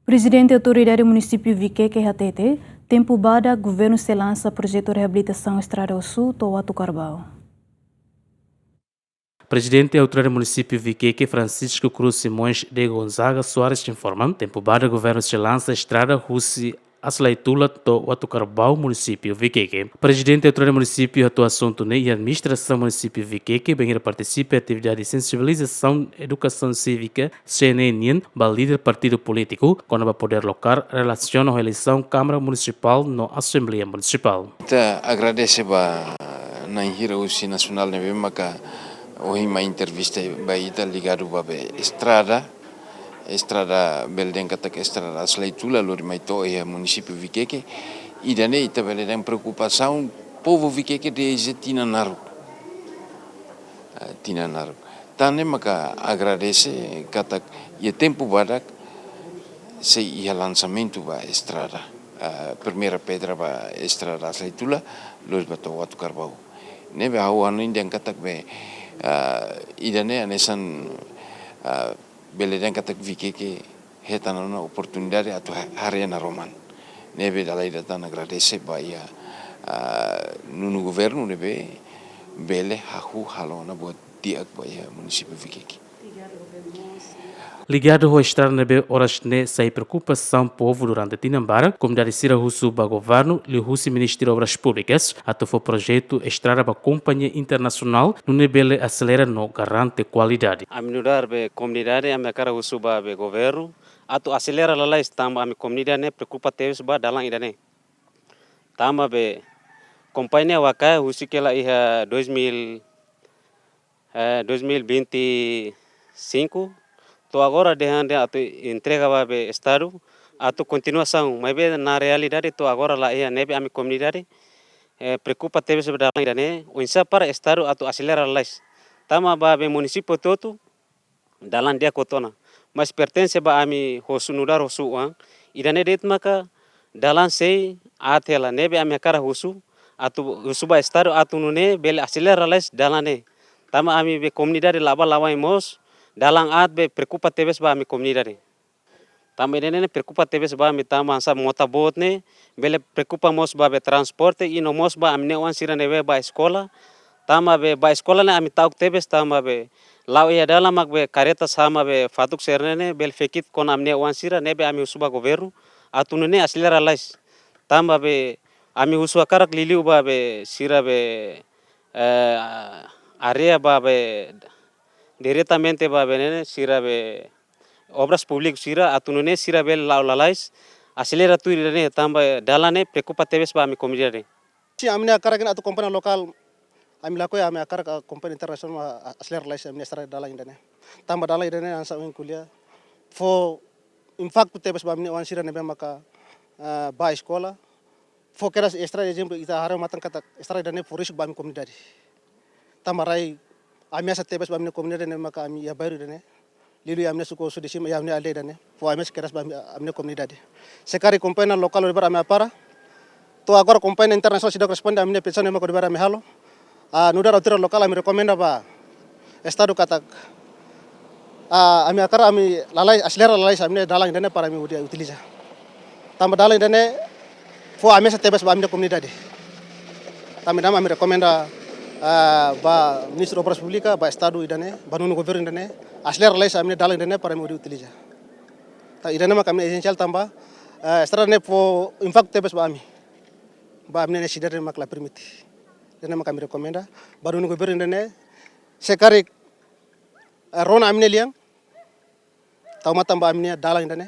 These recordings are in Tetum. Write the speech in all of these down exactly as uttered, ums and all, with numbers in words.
Prezidente Autoridade Munisípiu Vikeke hatete, tempu badak governu sei lansa projetu reabilitasaun estrada Osu to'o Uatucarbau. Prezidente Autoridade Munisípiu Vikeke, Francisco Cruz Simões de Gonzaga Soares, informa, tempu badak governu sei lansa estrada husi Aslaitula to'o Uatucarbau, Munisípiu Vikeke. Prezidente Autoridade Munisípiu hato'o asuntu ne'e iha administrasaun Munisípiu Vikeke, bainhira partisipa atividade sensibilizasaun edukasaun sívika C N E nian ba líder partidu polítiku kona-ba podér lokál relasiona ho eleisaun Kámara Munisipál no Asembleia Munisipál. Ita agradese ba na'in hira husi nasionál ne'ebé maka ohin mai entrevista ba ita ligadu ba be estrada, estrada bele dehan katak estrada Aslaitula lori mai to'o iha Munisípiu Vikeke. Ida-ne'e ita bele dehan preokupasaun povu Vikeke dezde tinan naruk. Ah, tinan naruk. Tan ne'e maka agradese katak iha tempu badak sei iha lansamentu ba estrada. Ah, primeira pedra ba estrada Aslaitula, lori ba to'o Uatucarbau. Ne'ebé ha'u hanoin dehan katak be, ah, ida-ne'e hanesan, ah, bele dehan katak Vikeke hetan ona oportunidade atu ha-, haree naroman. Ne'ebé dala ida tan agradese ba iha, ah, nonu governu ne'ebé bele hahú halo ona buat di'ak ba iha Munisípiu Vikeke. Ligadu ho estrada ne'ebé oras ne'e sai preokupasaun povu durante tinan barak, komunidade sira husu ba governu liuhusi Ministériu Obras Públikas atu fó projetu estrada ba kompañia internasionál, nune'e bele aselera no garante kualidade. Ami nu'udar be komunidade, ami hakarak husu ba be governu atu aselera lalais tanba ami komunidade ne'e preokupa tebes ba dalan ida-ne'e. Tanba be kompañia Wakae husik hela iha dois mil, eh, dois mil vinte e cinco, to'o agora dehan dehan atu entrega ba be Estadu atu kontinuasaun, maibé na realidade to'o agora la iha, ne'ebé ami komunidade, eh, preokupa tebes ba dalan ida-ne'e, oinsá para Estadu atu aselera lalais. Tanba ba be munisípiu hotu-hotu, dalan di'ak hotu ona. Mas pertense ba ami husu nu'udar husu oan, ida-ne'e de'it maka dalan sei aat hela, ne'ebé ami hakarak husu, atu husu ba Estadu atu nune'e bele aselera lalais dalan ne'e. Tanba ami be komunidade la'o bá la'o mai mós, dalan aat be preokupa tebes ba ami komunidade. Tanba ida-ne'e ne'e preokupa tebes ba ami tanba hanesan mota boot ne'e, bele preokupa mós ba be transporte, i no mós ba ami-nia oan sira ne'ebé bá eskola. Tanba be bá eskola ne'e ami ta'uk tebes tanba be la'o iha dalan mak be kareta sama be fatuk sira-ne'e ne'e bele fekit kona ami-nia oan sira, ne'ebé ami husu ba governu atu nune'e aselera lalais. Tanba be ami husu hakarak liuliu ba be sira be, eh, área ba be diretamente ba be ne'e ne'e sira be Obras Públiku sira atu nune'e sira bele la'o lalais, aselera tuir ida-ne'e tanba dalan ne'e preokupa tebes ba ami komunidade. Sin, ami-nia hakarak atu kompañia lokál, ami lakohi ami hakarak kompañia internasionál a-, aselera lalais ami-nia estrada dalan ida-ne'e. Tanba dalan ida-ne'e hanesan ohin ko'alia, fó impaktu tebes ba ami-nia oan sira ne'ebé maka, ah, bá eskola. Fó kedas estrada, ezemplu, ita haree matan katak estrada ida-ne'e fó risku ba ami komunidade. Tanba rai ameasa tebes ba ami-nia komunidade ne'ebé maka ami iha bairru ida-ne'e. Liuliu ami-nia suku Osu de Cima, iha ami-nia aldeia ida-ne'e. Fó ameasa kedas ba ami, ami-nia komunidade. Se karik kompañia lokál lori bá ami hapara. To'o agora kompañia internasionál seidauk responde ami-nia petisaun ne'ebé maka lori bá ami halo. Ah, nu'udar autoridade lokál ami rekomenda ba Estadu katak, ah, ami hakarak ami lalais, aselera lalais ami-nia dalan ida-ne'e para ami hodi utiliza. Tanba dalan ida-ne'e fó ameasa tebes ba ami-nia komunidade. Tanba ida-ne'e ami rekomenda, ah, ba Ministru Obras Públikas, ba Estadu ida-ne'e, ba nonu governu ida-ne'e, aselera lalais ami-nia dalan ida-ne'e para ami hodi utiliza. Tanba ida-ne'e maka ami esensiál tanba, eh, estrada ne'e fó impaktu tebes ba ami. Ba ami-nia nesesidade mak la permite. Ida-ne'e maka ami rekomenda ba nonu governu ida-ne'e, se karik, eh, rona ami-nia lian, tau matan ba ami-nia dalan ida-ne'e,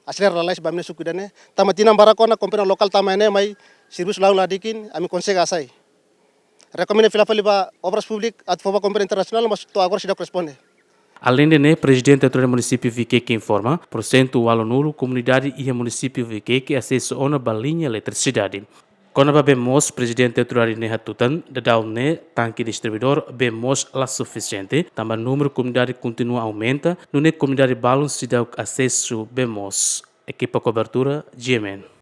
aselera lalais ba ami-nia suku ida-ne'e, tanba tinan barak ona kompañia lokál tama iha ne'e mai servisu laun ladikin, ami konsege hasai. Rekomenda fila fali ba Obras Públikas atu fó ba kompañia internasionál, mas to'o agora seidauk responde. Aleinde ne'e, Prezidente Autoridade Munisípiu Vikeke informa, porsentu ualunulu komunidade iha Munisípiu Vikeke asesu ona ba liña eletrisidade. Kona-ba bee moos, Prezidente Autoridade ne'e hatutan, daudaun ne'e tanke distribuidór bee moos la sufisiente, tanba númeru komunidade kontinua aumenta, nune'e komunidade balun seidauk asesu bee moos. Ekipa kobertura, G M N.